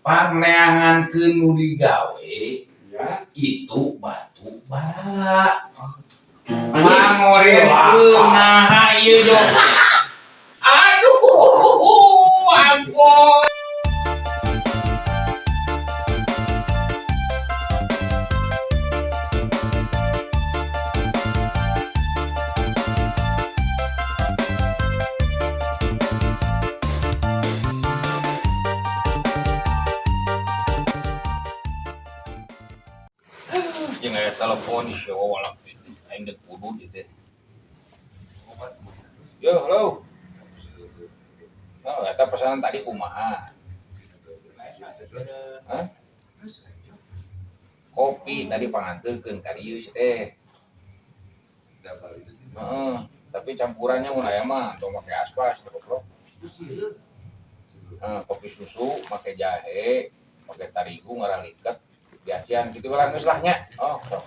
Pangneangankeun nu digawe Ya. itu batu bara. Pangorenkeun naha ieu, Jo. Aduh, ampun. Jeung aya telepon di show walah, aing dek kudu ieu teh. Yo, halo. Oh, eta pesanan tadi kumaha? Hah? Kopi tadi panganteurkeun ka dieu si teh. Heeh, tapi campurannya mun aya mah tong make aspas teh, goblok. Heeh, kopi susu make jahe, make tarigu ngarah liket, diacian kitu lah, geus lah nya. Oh, sok.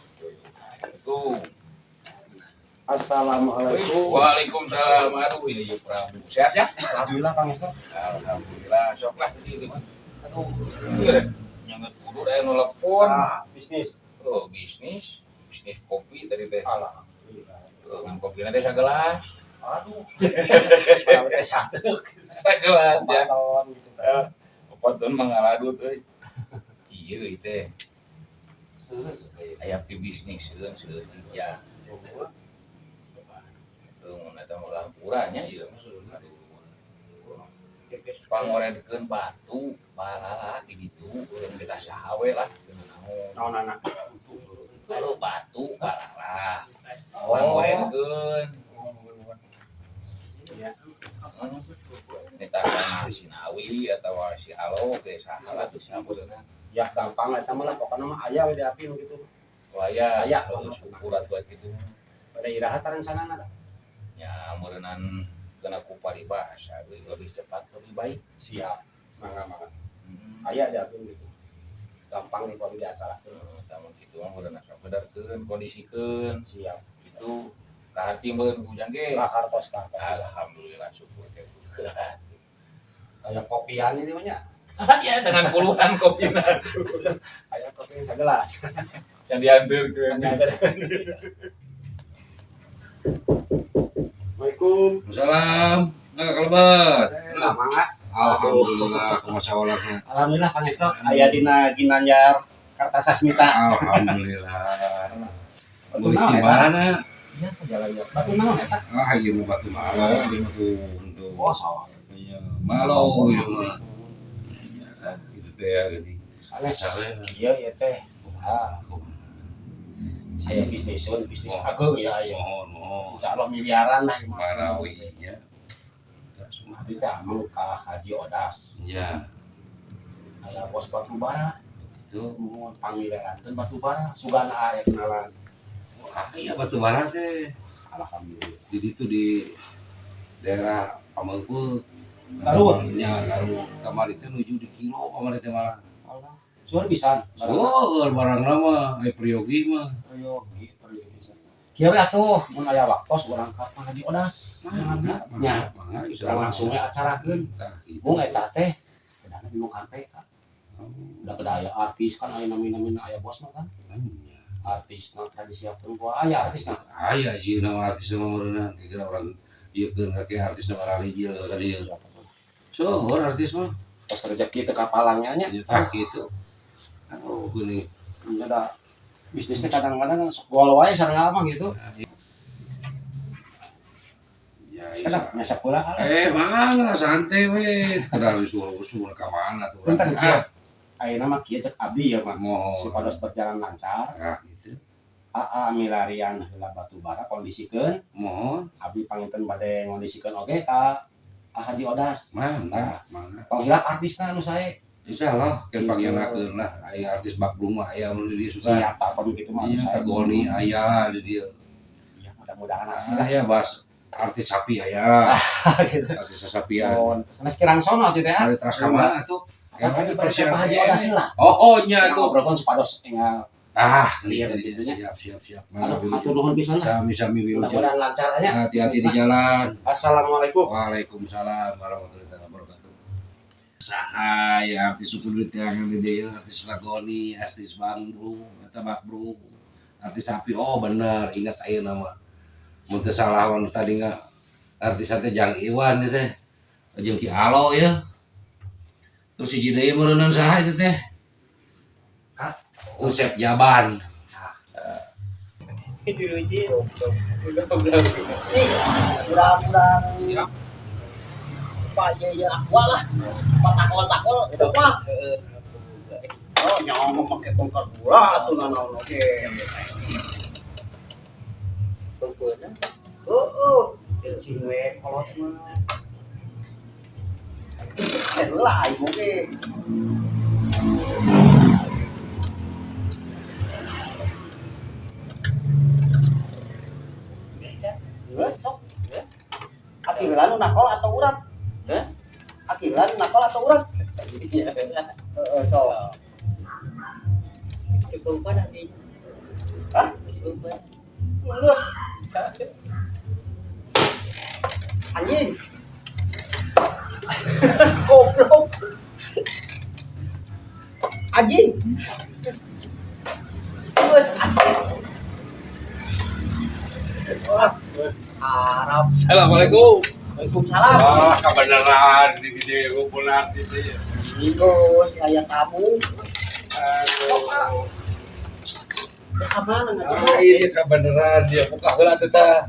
Itu. Assalamualaikum. Waalaikumsalam. Aduh, ini yuk Prabu. Sehat ya? Alhamdulillah, Kang Esto. Alhamdulillah, sok lah di dieu. Aduh, iya, nyanget kudu aya nu telepon. Salah bisnis. Oh, bisnis, bisnis kopi tadi teh. Alhamdulillah. Oh, ngan kopi teh sagelas. Aduh. Padahal teh satu. Sagelas ya. Ton gitu. 4 ton mah ngaladut euy. Ieu ieu teh. Aya pi bisnis seueun seueutik ya. Tuh mun eta mah hampura nya ieu. Aduh. Pangorenkeun batu barala di ditu urang kita saha we lah teu naon. Naon anak? Heuh, batu barala. Oh. Pangorenkeun. Iya. Nita si Nawi atau si Alo ke saha lah bisa beunang. Ya gampang lah eta mah lah, pokokna mah aya we diapin gitu. Waya, Aya. heuh, syukur atuh kitu. Pada iraha rencanana tah? Ya meureunan kena ku paribasa lebih cepat lebih baik. Siap. Mangga mangga. Heeh. Aya diapin gitu. Gampang nih kalau diacarakeun. Tah kitu mah meureun sabedarkeun kondisikeun Siap. kitu kaharti meureun ujang ge. Lah kartos kartos. Alhamdulillah, syukur teh. Kayak kopian ini mah nya. Ya dengan puluhan kopina. Aya kopi yang sagelas. Can dianterkeun. Assalamualaikum. Salam. Nah, kalebat. Nah, mangga. Alhamdulillah, kumaha sawalakna. Alhamdulillah, Kang Esto aya dina Ginanjar Kartasasmita. Alhamdulillah. Batu Mulih naon di eta? mana? Iya, sejalan ya. Batu naon eta? Ah, ieu mah batu malo, ieu mah tuh untuk. Oh, sawah. Iya, malo ieu mah. Iya, gitu teh ya gini. Sanes. Iya, ieu teh. Ah, saya bisnis bisnis ageung ya aya. Mohon, mohon. Insyaallah miliaran lah ieu mah. Marawi nya. Abdi teh ameng ka Haji Odas. Iya, Aya bos batu bara, itu. mun pangmilerankeun batu bara, sugana aya kenalan. Ah, iya batu bara teh. Alhamdulillah. Di ditu di daerah Pamengpeuk. Garut. Nya, Garut. Kamari teh nuju di kilo kamari teh malah. Allah. Suar pisan. Seueur barangna mah, ai priyogi mah. Peryogi, peryogi pisan. Kieu we atuh, mun aya waktos urang ka Pak Haji Odas. Mangga, Nya, mangga, urang langsung we acarakeun. Tah, gitu. Mung eta teh kedahna di nu kampe ka. Udah kedah aya artis kan, aya nami-namina, aya bos mah kan. Nya. Artis na disiapkeun ku aya artis na. Aya jeung nama artis mah meureunna, kira urang ieu keun ka artis mah rali ieu ka dieu. Seueur artis mah. Tos rezeki teu kapalangnya nya. Nya tah kitu. Aduh, geuning. Nya da bisnisnya kadang-kadang sok gol wae sareng abang gitu. Ya, Kadang nya sakola. Eh, mangga santai we. Kudu disuruh-usul ka mana tuh urang. Punten kieu. Ayeuna mah kieu cek abdi ya mah. Mohon. Supados berjalan lancar. Ah, gitu. Aa milarian heula batu bara kondisikeun. Mohon. Abdi panginten bade ngondisikeun oge ka Haji Odas. Mangga, mangga. Tong hilap artisna nu sae. Insyaallah keun panggilakeun lah aya artis Bakblung mah aya mun di dieu suka. Siap takon gitu mah Iya, sae. Kagoni aya di dieu. Ya, mudah-mudahan hasil lah. Aya bahas artis sapi aya, Gitu. artis sapian. Oh, sanes kirang sono teh ah. Ari teras ka mana atuh? Kan Kayak Pak Haji Odas lah. Oh, oh nya atuh. Ngobrolkeun supados enggal. Ah, Iya, gitu, begitu nya. siap, siap, siap. Aduh, hatur nuhun pisan lah. Sami-sami wilujeng. Mudah-mudahan lancar nya. Hati-hati di jalan. Assalamualaikum. Waalaikumsalam warahmatullahi wabarakatuh. Saha ya artis suku duit yang di dieu, artis Ragoni, artis Bandung, eta Bakbru, artis sapi. Oh bener, ingat ayeuna mah. Mun teu salah mah nu tadi nga artis teh Jang Iwan ieu teh. Jeung Ki Alo ya. Terus hiji deui meureunan saha itu teh? Kah? Usep Jaban. Ih, urang-urang Pak ye ye aqua lah. Pak takol-takol itu mah. Oh, nyawa make bongkar gula atuh nanaon oge. Heeh. Cing we kolot mah. Eh heula aing oge. Geus sok. Aki heula nu nakol atau urang? Hah? Aki heula nu nakol atau urang? Heeh, sok. Hah? Geus. Anjing. Goblok. Anjing. Geus anjing. Wah, geus Arab. Assalamualaikum. Waalaikumsalam. Wah, kebenaran di dieu kumpul artis ieu. Geus aya tamu. Aduh. Ka mana Ah, iya kebenaran dia buka heula teh tah.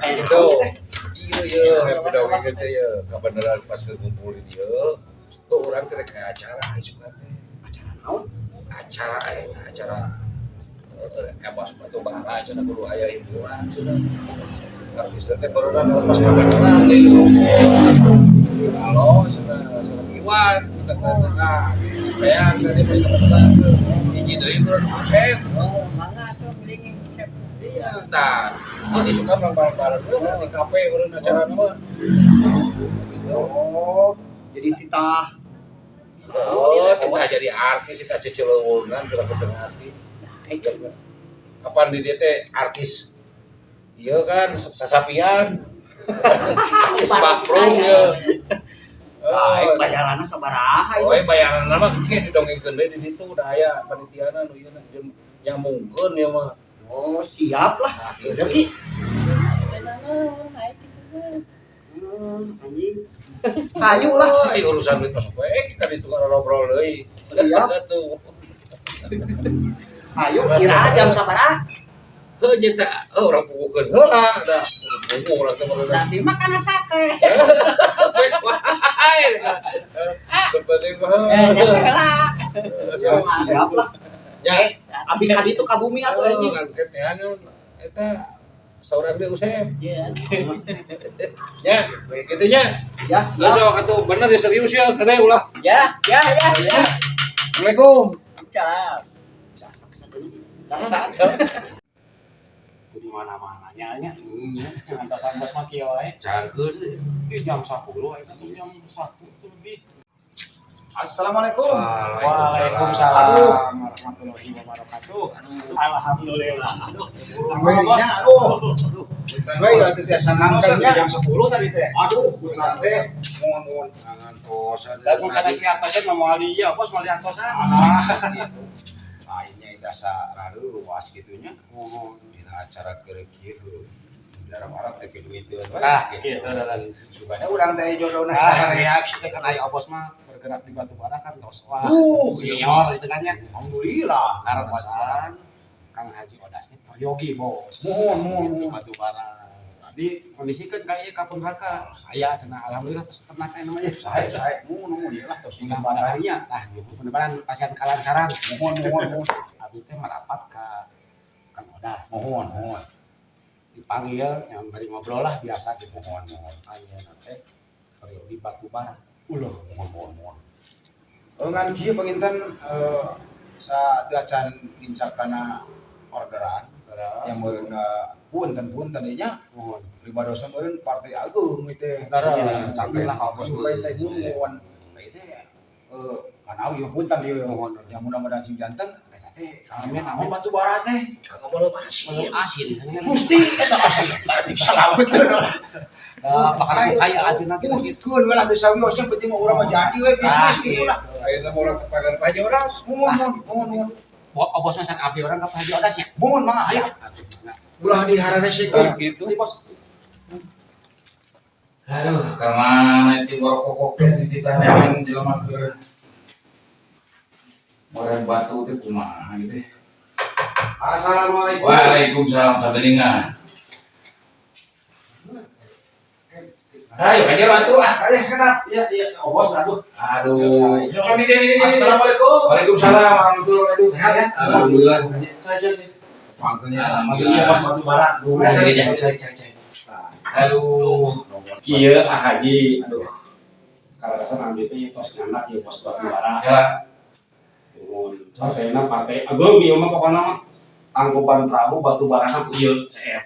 Gitu. Iya iya, happy dongeng teh ya. Kebenaran pas kekumpul di dieu. Tuh urang teh rek aya acara isukna teh. Acara naon? Acara eta acara ebos batu bara cenah kudu aya hiburan cenah. Artis teh barusan pas kebenaran deui. Halo, cenah cenah Iwan kita teh ah. Kayak tadi pas kebenaran hiji deui baru Usep. Oh, mangga tuh ngiringin chef. Iya, tah. Oh, isukan urang bareng-bareng di kafe urang acara mah. Gitu. Oh, jadi titah. Oh, kita jadi artis, kita ceceleungan geura teu arti. Kapan di dieu teh artis? Iya kan, sasapian. Artis bakprung ya. Baik, bayaranna sabaraha Oh, itu? bayaran mah engke didongengkeun deui di ditu udah aya panitiana nu ieu jeung nyambungkeun ieu mah. Oh, siap lah. Nah, Udah Ki. Naik gitu. Anjing. Hayu lah. Oh, ai urusan duit masuk we ka ditu ngobrol deui. Siap. Tuh. Hayu iraha jam sabaraha? Heuh jeung teh urang pugukeun heula da. Pugu urang teh baru Nanti makan sate. Berbagai Eh, jangan lah. Siap lah. Ya, Abi ka ditu ka bumi atuh anjing. kan keteangan eta saurang deui Usep. Iya. Ya, gitu nya. Ya, siap. Besok atuh bener ya serius ya katanya ulah. Ya, ya, ya, ya. Assalamualaikum. Salam. Di mana-mana nya nya. Ngantosan bos mah kieu wae. Cangkeun. Di jam 10 eta terus jam 1 tuh lebih. Assalamualaikum. Waalaikumsalam Aduh. warahmatullahi wabarakatuh. Alhamdulillah. Aduh. Aduh, aduh. Baik, atuh tiasa ngangkangnya. Jam 10 tadi teh. Aduh, punten teh mohon-mohon. Ngantosan. Lamun sanes diantosan mah moal ieu bos moal diantosan. Ah, gitu. Lainnya itu asa luas gitu nya. Dina acara keur kieu. Dalam Arab teh duiteun we. Nah, gitu lah. Sugana urang teh jodohna Nah, sarerea. kita kan aya obos mah bergerak di batu bara kan tos wah. Senior Senior itu kan ya. Alhamdulillah. Karena Kang Haji Odas teh peryogi bos. Mohon, mohon, Di mohon. batu bara. Tadi kondisikan kayaknya kapun raka. Aya cenah alhamdulillah terus ternak aya namanya. Sae, sae. Mohon, mohon ieu lah tos ingin batarinya. Nah, gitu mudah-mudahan pasien kalancaran. Mohon, mohon, mohon. Abdi teh merapat ke Kang Odas. Mohon, mohon. Dipanggil yang bari ngobrol lah biasa gitu. Mohon, mohon. Aya teh peryogi batu bara. Ulah, mohon, mohon, mohon. Ngan kieu panginten sa acan lincak kana orderan yang meureun punten-punten nya Mohon. pribadosa meureun partai agung ieu teh. Darah, cantik lah kalau bos. Supaya teh mohon. Ieu teh manawi ieu punten ieu Mohon. yang mudah-mudahan sing janten eta teh Amin, amin amin. batu bara teh. Kang belum asin. Asin. Gusti eta asin. Salah betul. Bakal kaya aja kita gitu. Keun we lah teu sawios, yang penting mah urang mah jadi we bisnis gitu lah. Ayo sama orang kepagar Pak Haji Oras. Mohon, mohon, mohon, mohon. Bosnya sang abdi orang ke Pak Haji Odas nya. Mohon mangga aya. Ulah dihararesekeun. Gitu. Ini bos. Aduh, kamana itu rokok teh dititanean jelema keur Orang batu teh kumaha gitu. Assalamualaikum. Waalaikumsalam sageningan. Ayo aja atuh ah. Ayo sekedap. Iya, iya. Oh, bos, aduh. Aduh. Assalamualaikum. Waalaikumsalam warahmatullahi wabarakatuh. Sehat ya? Alhamdulillah. Pangkeunnya. Iya, bos batu bara. Aduh. Kieu ah Haji, aduh. Karena abdi teh tos nganak ieu bos batu bara. Ya, Nuhun. Partainya partai ageung ieu mah pokona mah. Tangkuban Perahu batu bara na ieu CF.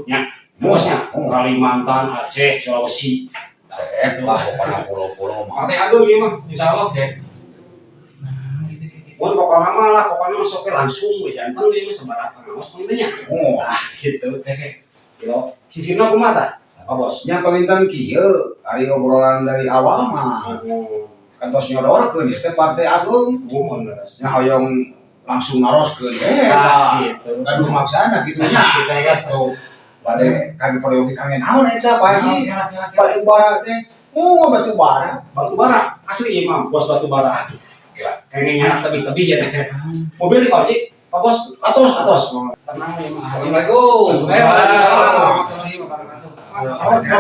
Nya, bosnya Kalimantan, Aceh, Sulawesi. Sep lah pokona pulau-pulau mah. Partai ageung ieu mah insyaallah. Nah, gitu gitu. Mun pokona mah lah, pokona mah sok langsung we janten ieu mah sabaraha ngaos teh nya. Oh, Gitu. Oke. Kilo. Sisirna kumaha tah? Pak Bos. nya pamintan kieu ari obrolan dari awal mah kantos nyodorkeun ieu teh partai ageung. Muhun leres. Nya hoyong langsung naroskeun eh Ah, gitu. gaduh maksana gitu nya. Kita guys. Bade kami peryogi kangen naon eta Pak Haji? Batu bara teh. Oh, batu bara. Batu bara asli ieu mah bos batu bara. Aduh, Gila. Kayaknya tebih-tebih ya teh. Mobil dikunci, Pak Bos. Atos, atos. Tenang ya mah. Assalamualaikum. Waalaikumsalam warahmatullahi wabarakatuh. Awas ya.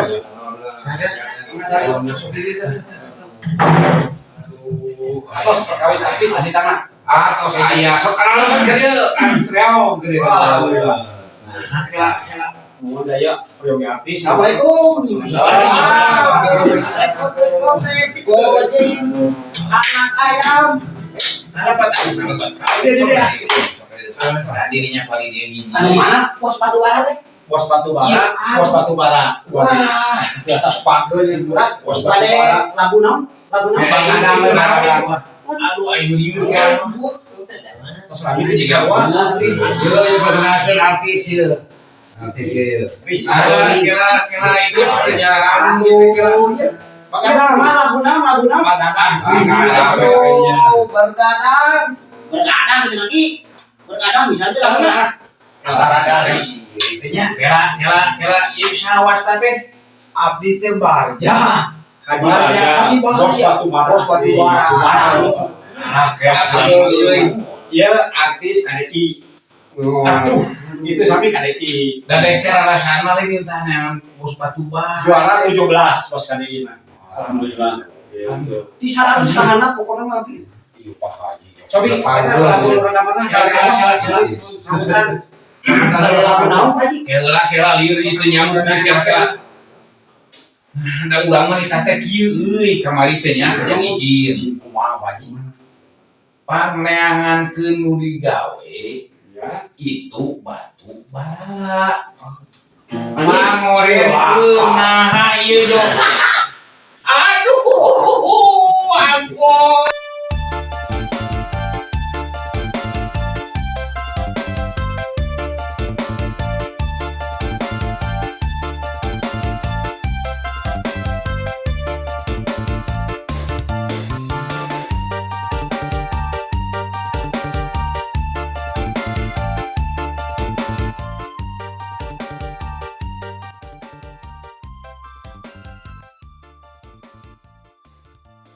Aduh, Atos perkawis artis asli sana. atos aya sok kana kan kieu artis reog geuning. Alhamdulillah. Nah, kela kela. Mun daya peryogi artis. Assalamualaikum. Gojek anak ayam. Tarapat tarapat. Tadi dinya paling dia hiji. Anu mana pos batu bara teh? Bos batu bara, bos batu bara. Wah, pangkeun yang berat, bos batu Bade bara. lagu naon? Lagu naon? Aduh, aing lieur kan. Tos rame Ini di jika wah, ieu yang perkenalkeun artis ieu. Artis ieu. Aduh, kira kira itu artinya rambut kira. Lagu naon? Lagu naon? Lagu naon? Aduh, bergadang. Bergadang cenah ki. Bergadang bisa teh laguna. Sarajari. Itunya Kira kira kira ieu sawasta teh. abdi teh barja. Haji Barja, Haji Barja. Bos batu bara. Bos batu bara. Nah, kayak euy. Iya, artis KDI. Aduh. Itu sampai KDI. Dan dek teh rasana lain minta neangan bos batu bara. Juara 17 bos KDI mah. Alhamdulillah. Gitu. Di 100 kahana pokona mah abdi. Iya Pak Haji. Cobi, ada lagu rada mana? Kira kira kira. Sambutan. Bade lagu naon Haji? Kela kela lieur itu nyamuk kela kela. Da urang mah ditah teh kieu euy kamari teh nya kajang izin. Cing kumaha Pak Haji? Parneangankeun nu digawe Ya. itu batu bara. Mangorekeun naha ieu dong. Aduh, ampun.